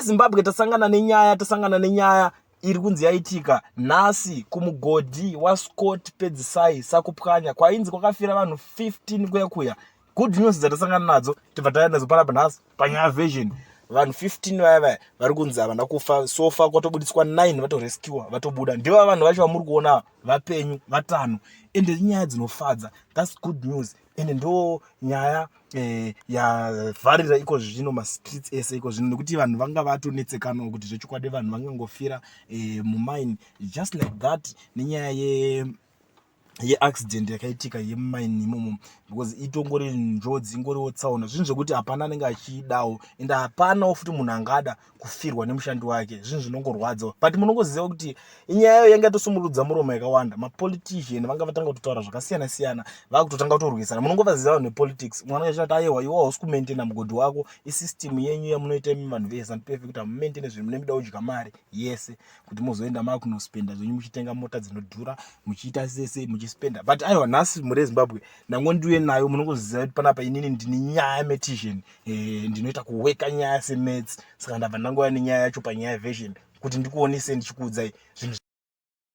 yeZimbabwe, tasangana nenyaya, tasangana nenyaya iri kunzi yaitika nhasi kumugodhi waScott Pedzisai Sakupwanya, kwainzi kwakafira vanhu 15 kuya kuya. Good news dzatasangana nadzo, tibva tauya nadzo panapa nhasi panyaya version. Vanhu 15 vaya vaya vari kunzi havana kufa. So far kwatobudiswa 9, vatorescuwa, vatobuda. Ndiva vanhu vacho vamuri kuona vapenyu vatano. Ende inyaya dzinofadza, that's good news. Ende ndo nyaya yavharira iko zvino mastreets ese iko zvino, nekuti vanhu vanga vatonetsekanawo kuti zvechokwadi vanhu vangangofira mumine just like that nenyaya yeaccident yakaitika yemumaini imomo, because itongori njodzi, ingoriwo tsaona, zvinhu zvekuti hapana anenge achidawo, ende hapanawo futi munhu angada kufirwa nemushandi wake. Zvinhu zvinongorwadzawo, but munongoziva kuti inyaya yayo yanga yatosumurudza muromo yakawanda. Mapolitician vanga vatanga kutotaura zvakasiyana siyana, vakutotanga kutorwisana. Munongovaziva vanhu vepolitics, mwana achati, "Aiwa, iwe hausi kumaintaina mugodhi wako, isystem yenyu yamunoita imi vanhu veZANU PF, kuti hamumaintaine zvinhu, mune muda kudya mari yese kuti muzoenda makunospenda zvenyu muchitenga mota dzinodhura, muchiita sese muchispenda." But aiwa, nhasi muri eZimbabwe ndangondiuye nayo. Munongoziva kuti panapa inini ndini nyaya metician, ndinoita kuweka nyaya semaths, saka ndabva ndangouya nenyaya yacho panyaya version kuti ndikuonese, ndichikuudzai zvinhu.